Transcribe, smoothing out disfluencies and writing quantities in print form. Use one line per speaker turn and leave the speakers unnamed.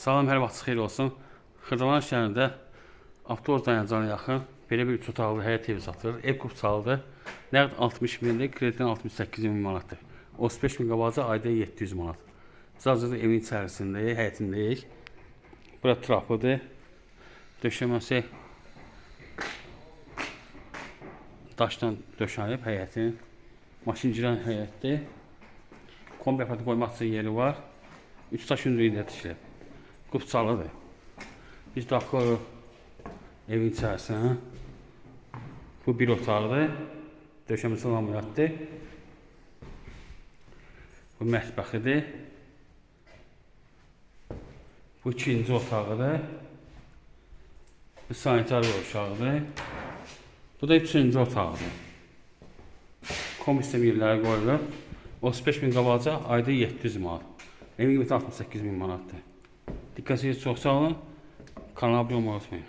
Salam, hər vaxt xeyir olsun. Xırdalan şəhərində avtobus dayanacağına yaxın belə bir üç otaqlı həyət evi satılır. Ev kupçalıdır. Nəqd 60 mindir, kreditdən 68 min manatdır. 35 min qabaqca, ayda 700 manat. Biz hazırda evin içərisindəyik, həyətindəyik. Bura trapıdır. Döşəməsi daşdan döşənib həyətin. Maşın girən həyətdir. Kombi aparatı qoymaq üçün yeri var. Üç daş hündürlüyündə tikilib. Qupçalıdır. Biz daxil oluruq evin içərisinə. Bu bir otaqdır. Döşəməsi laminatdır. Bu mətbəxidir. Bu ikinci otağıdır. Bu sanitar uşağıdır. Bu da üçüncü otağıdır. Kombi sistemi yerləri qoyulub. 35 min qabaqca, ayda 700 manat. Evin qiyməti 68 min manatdır. Diqqətiniz çox sağ olun. Kanala abunə olmayı unutmayın.